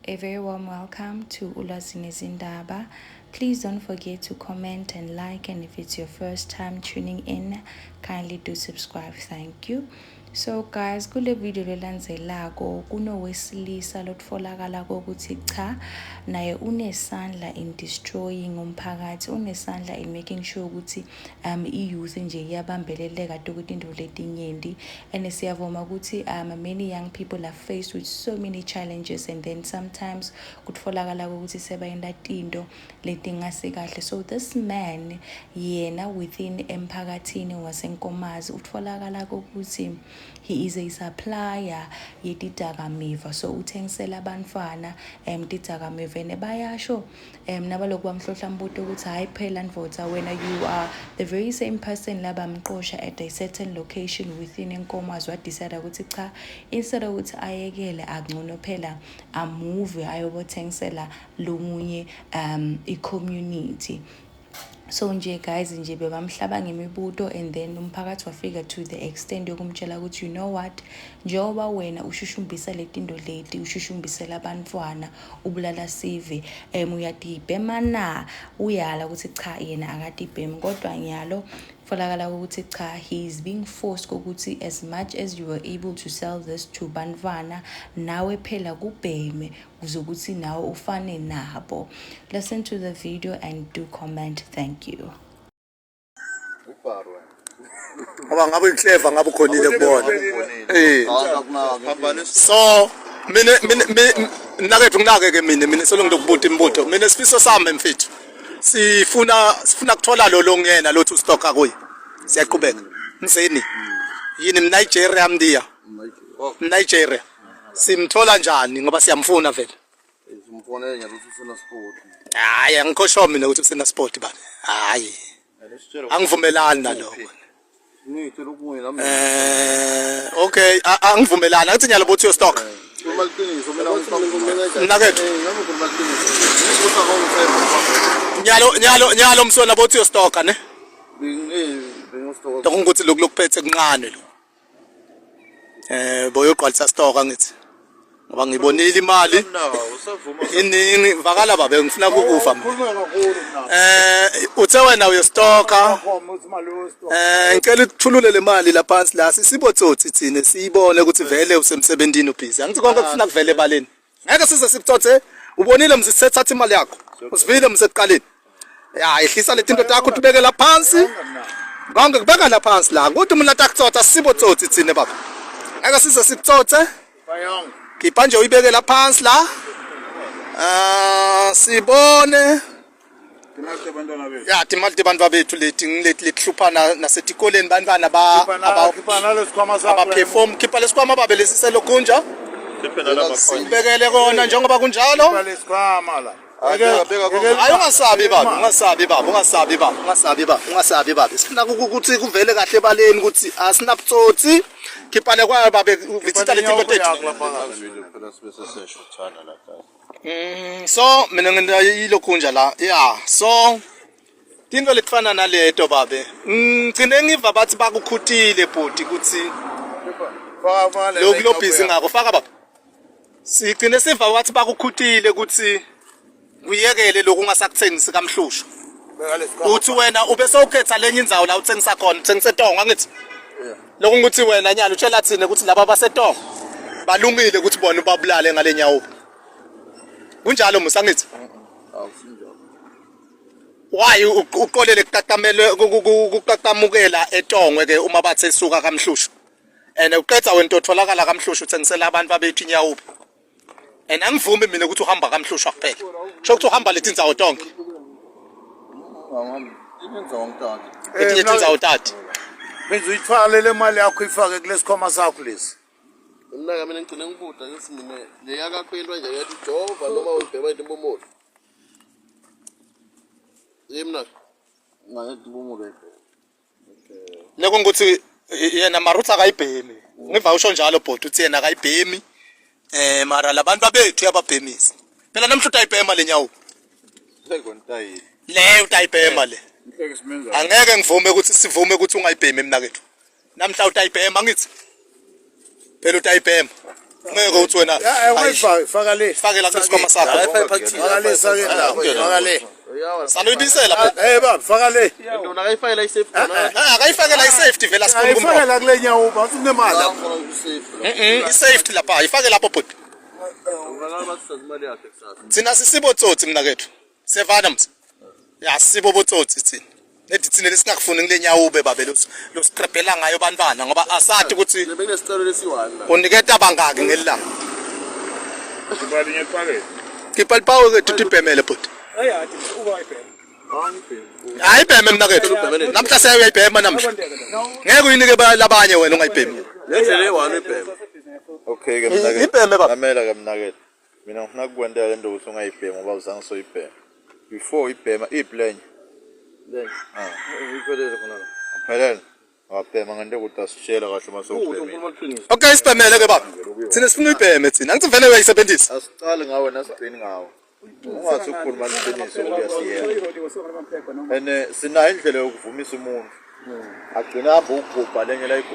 A very warm welcome to Ulwazi Nezindaba. Please don't forget to comment and like and if it's your first time tuning in, kindly do subscribe. Thank you. So guys, kule video lelandzelako kunowesilisa lotfolakala kokuthi cha naye unesandla in destroying umphakathi, unesandla in making sure ukuthi um i-youth nje iyabambeleleka tokutinto letinyenti and siyavuma ukuthi um many young people are faced with so many challenges and then sometimes kutfolakala ukuthi sebayenta tinto letingasikahle so this man yena within emphakathini wasenkomazi utfolakala ukuthi he is a supplier yetidakamiva so uthengisela abantwana um tidakamiva and bayasho um nabaloku bamhlohla mbuto ukuthi hhayi phela ndvodza wena you are the very same person labamqosha at a certain location within enkomazi wadecide ukuthi cha instead ukuthi ayekele akungcono phela amuve ayobothengisela lomunye um i-community so nje guys nje bebamhlaba ngemibuto and then umphakathi wafika to the extent yokumtshela ukuthi you know what njengoba wena ushushumbisa letinto leti ushushumbisela abantwana ubulala sive um uyatibhema na uyala ukuthi cha yena akatibhemi kodwa ngiyalo kutholakala ukuthi cha he is being forced ukuthi as much as you were able to sell this to bantwana nawe phela kubheme kuze ukuthi nawe ufane nabo listen to the video and do comment thank you ngoba ngabe uyikleva ngabe ukhonile kubona eh so mina mina mnakethu nginake ke mina mina solo ngilokubuta imibuto mina sifiso sami mfethu sifuna sifuna kuthola lo longena lothi ustoka kuye siyaqhubeka mzeni yini mnigeria mndiya mnigeria simthola njani ngoba siyamfuna vele Simfonele nyalo ukuthi usena sport. Hayi angikho sure mina ukuthi usena sport baba. Hayi. Angivumelani nalokho. Ngithe lokunye nami. Eh okay angivumelani angithi nyalo bothi yo stock. Khuluma iqiniso mina ngifuna Mnakethu. Eh nami khuluma iqiniso. Ukuthi akawuthemba. Nyalo nyalo nyalo msona bothi yo stock ne. Bengi bengistock. Lokho ukuthi lokhu lokuphethe kuncane lo. Eh boyogqwalisa stock angithi. Ngoba ngibonile imali iningi vakala babe ngifuna ukukuva mina. Eh uthe wena uyostoka. Eh ngicela uthulule le mali la phansi la sisibotsotsi thina siyibone ukuthi vele usemsebenzini ubhizi. Angithi konke kufuna kuvele ebaleni. Ngeke size sikutsotse. Ubonile mzisi sethatha imali yakho. Usivile mse ekuqaleni. Ya ehlisa letinto takho utibeke la phansi. Konke kubeka la phansi la. Kuthi umuntu atakutsotsa sibo tsotsi thina baba. Ngeke size sikutsotse. Khipha nje uyibeke la phansi la. Ah sibone. Ya timali tebantfu bethu leti ngileti letihluphana nasetikoleni bantwana ba abaperform khipha lesikhwama babe lesi selokunja sibekele kona njengoba kunjalo hayi ungasabi baba ungasabi baba ungasabi baba ungasabi baba ungasabi baba sifuna ukuthi kuvele kahle ebaleni ukuthi asinabutsotsi khipha le kwayo babe vitsita letinto tethu Mm, so mina ngiyilokhu nje la yeah so tinto letifana naleto babe ngigcine ngiva bathi bakukhutile bhuti ukuthi lokhu lobhizi ngako faka baba sigcine siva wathi bakukhutile ukuthi kuyekele lokhu ungasakuthengisi kamhlusha uthi wena ube sewukhetha lenye indzawo la uthengisa khona uthengisa etongo angithi lokhu ukuthi wena nyalo utshela thina ukuthi laba basetongo balungile ukuthi bona ubabulale ngale nyawo kunjalo musa ngithi why uqolele kuqaqamelwe kuqaqamukela etongwe ke uma bathe suka kamhlushu and uqeda wena utholakala kamhlushu uthengisela abantu abethu inyawupe and angivumi mina ukuthi uhamba kamhlushwa kuphela kusho ukuthi uhamba leti ndzawo tonke etinye tindzawo tati Phinde uyithwale le mali yakho ifake kulesikhwama sakho lesi. Mnaka mina ngigcine ngibuda ngithi mina le yakakho into nje yathi jova noma uyibhema into imbomoto. Ye mnaka. Ngathi imbomoto ayibhema. Leko ukuthi yena mara uthi akayibhemi. Ngiva usho njalo bhuti uthi yena akayibhemi. Eh mara labantu babethu uyababhemisa. Phela namhla utayibhema le nyawo. Le utayibhema le. Angeke ngivume ukuthi sivume ukuthi ungayibhemi mina kethu. Namhla utayibhema ngithi. Phela utayibhema. Ngeke uthi wena Ya, eh, ungayifaki, faka le. fake la kulesikhwama sakho. Faka le sakeni la. Faka le. Saluyibisela bhuti. Eh baba, faka le. Ndona akayifakela i-safe khona. Ah, akayifake la i-safety vele asifuni Ayifake kumrobha. la kule nyawo bathi unemali. La khona ku-safe la. I-safety lapha, ayifake lapho bhuti. Ubonakala bathi sazi imali yakhe kusasa. Thina sisibo tsotsi mina kethu. Siyevana msa. Ya sibo botsotsi thina. Nedi thina lesingakufuni kule nyawube babe los losiqebhela ngayo bantwana ngoba asathi ukuthi Bekunesicelo lesi-one la. uniketa bangaki ngelanga. Imali ngepakethe. Khipha lipawu ke tutu ibhemele bhuti. Hayi ibheme mina kethu. Namhla seyayibhema namhla. Ngeke uyinike labanye wena ungayibhemi. Le ndlela eyi-one ibhema. Okay ke mnakethu. Ibheme baba. Mamela ke mnakethu. Mina ngifuna kukwentela lento ukuthi ungayibhemi ngoba uzange soyibhema. Before uyibhema iplenye. Lenye. Ah. Uyiphelele khona la. Uphelele. Wabhema ngento ukuthi asitshela kahle uma Uthi sewubhemile. ukhuluma iqiniso. Okay sibhemele ke baba. Thina sifuna uyibheme thina. Angithi vele uyayisebenzisa. Asiqali ngawe nasigcini ngawe. Ungathi ukukhuluma iqiniso uyasiyela. And sinayo indlela yokuvumisa umuntu. Agcina hamba ukugubha lenye la.